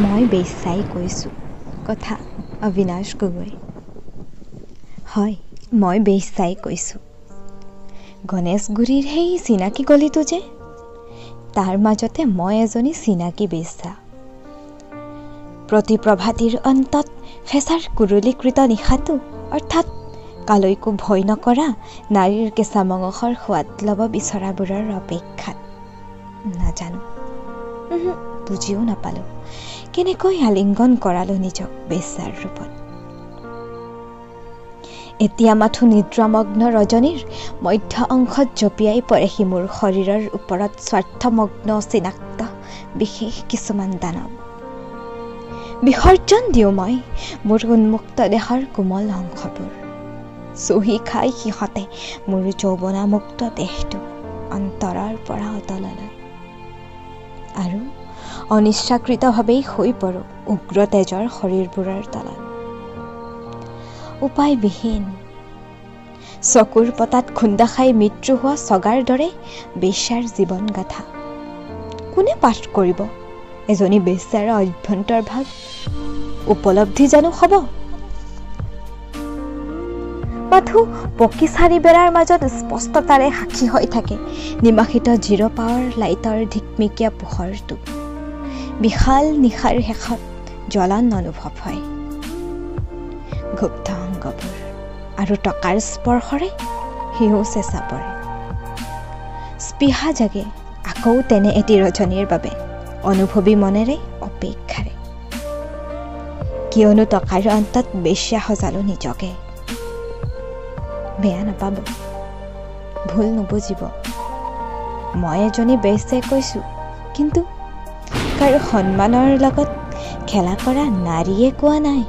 মই বেশ্যাই কৈছোঁ। কথা অবিনাশ গগৈ। হয়, মই বেশ্যাই কৈছোঁ। গণেশগুৰিৰ সেই চিনাকি গলিটো যে, তাৰ মাজতে মই এজনী চিনাকি বেশ্যা। প্ৰতি প্ৰভাতিৰ অন্তত ফেঁচাৰ কুৰুলিকৃত নিশাটো, অৰ্থাৎ কালৈকো ভয় নকৰা নাৰীৰ কেঁচা মঙহৰ সোৱাদ ল'ব বিচৰাবোৰৰ অপেক্ষাত। নাজানো, বুজিও নাপালোঁ কেনেকৈ আলিংগন কৰালোঁ নিজক বেশ্যাৰ ৰূপত। এতিয়া মাথো নিদ্ৰামগ্ন ৰজনীৰ মধ্য অংশত জঁপিয়াই পৰেহি মোৰ শৰীৰৰ ওপৰত স্বাৰ্থমগ্ন চিনাক্ত বিশেষ কিছুমান দানৱ। বিসৰ্জন দিওঁ মই মোৰ উন্মুক্ত দেহৰ কোমল অংশবোৰ। চুহি খাই সিহঁতে মোৰ যৌৱনামুক্ত দেহটো অন্তৰৰ পৰা অতললৈ, আৰু অনিচ্ছাকৃতভাৱেই হৈ পৰোঁ উগ্ৰ তেজৰ শৰীৰবোৰৰ তলত। উপায়বিহীন চকুৰ পতাত খুন্দা খাই মৃত্যু হোৱা চগাৰ দৰে বেশ্যাৰ জীৱন গাথা কোনে পাঠ কৰিব? এজনী বেশ্যাৰ অভ্যন্তৰ ভাগ উপলব্ধি জানো হ'ব? মাথো পকী চাৰি বেৰাৰ মাজত স্পষ্টতাৰে সাক্ষী হৈ থাকে নিমাখিত জিৰ' পাৱাৰ লাইটৰ ধিকমিকীয়া পোহৰটো। বিশাল নিশাৰ শেষত জ্বলন অনুভৱ হয় গুপ্ত অংগবোৰ, আৰু টকাৰ স্পৰ্শৰে সিও চেঁচা পৰে। স্পৃহা জাগে আকৌ তেনে এটি ৰজনীৰ বাবে অনুভৱী মনেৰে অপেক্ষাৰে। কিয়নো টকাৰ অন্তত বেশ্যা সজালো নিজকে। বেয়া নাপাব, ভুল নুবুজিব, মই এজনী বেশ্যাই কৈছোঁ, কিন্তু কাৰো সন্মানৰ লগত খেলা কৰা নাৰীয়ে কোৱা নাই।